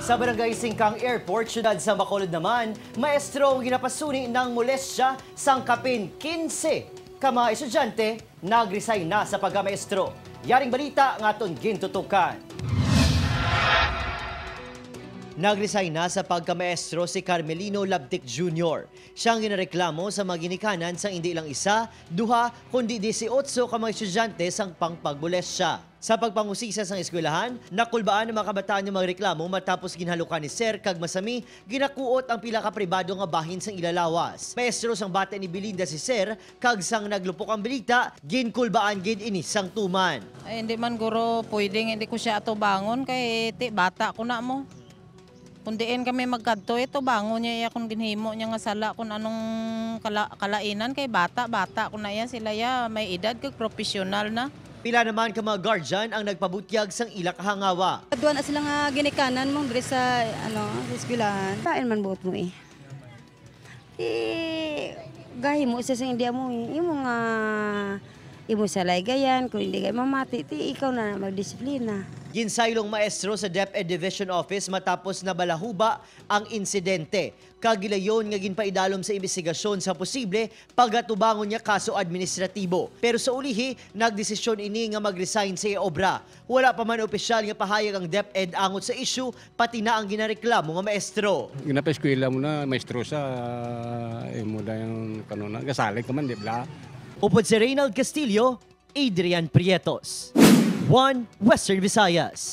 Sa Barangay Singkang Airport, syudad sa Bacolod naman, maestro ang ginapasuni ng molestya sang kapin 15 ka mga estudyante, nagresign na sa pagkamaestro. Yaring balita nga aton gintutukan. Nagresign na sa pagkamaestro si Carmelino Labtic Jr. Siyang ginareklamo sa mga ginikanan sang hindi lang isa, duha, kundi 18 ka mga estudyante sang pangpagbulesya. Sa pagpangusisa sang eskwelahan, nakulbaan ng mga kabataan yung mga reklamo matapos ginhalukan ni Sir kag masami, ginakuot ang pila ka pribado nga bahin sang ilalawas. Maestro sang bata ni Belinda si Sir, kag sang naglupok ang balita, ginkulbaan gid ini sang tuman. Ay, hindi man guro pwedeng hindi ko siya ato bangon kay ti bata ko na mo. Kung diin kami magkadto ito bangon niya iya kung ginhimo niya nga sala kung anong kalainan kay bata bata ko na iya, sila ya may edad kag profesional na. Pila naman ka mga guardian ang nagpabutyag sang ila kahangawa. Duwa na sila nga ginikanan mong diri sa ano sa eskwelahan. Kain man buot mo eh. Eh, gahi mo sa hindi mo eh. Imo nga imo sa laygayan, kung hindi kay mamati, ti ikaw na magdisiplina. Ginsaylong maestro sa DepEd Division Office matapos na balahuba ang insidente. Kagilayon nga ginpaidalom sa investigasyon sa posible pagatubangon niya kaso administratibo. Pero sa ulihi, nagdesisyon ini nga mag-resign sa obra. Wala pa man opisyal nga pahayag ang DepEd angot sa issue, pati na ang ginareklamo nga maestro. Ginapa-eskwela mo na, maestro sa imo da yung kanuna. Gasalig ka man, di ba? Upod si Reynald Castillo, Adrian Prietos. One Western Visayas.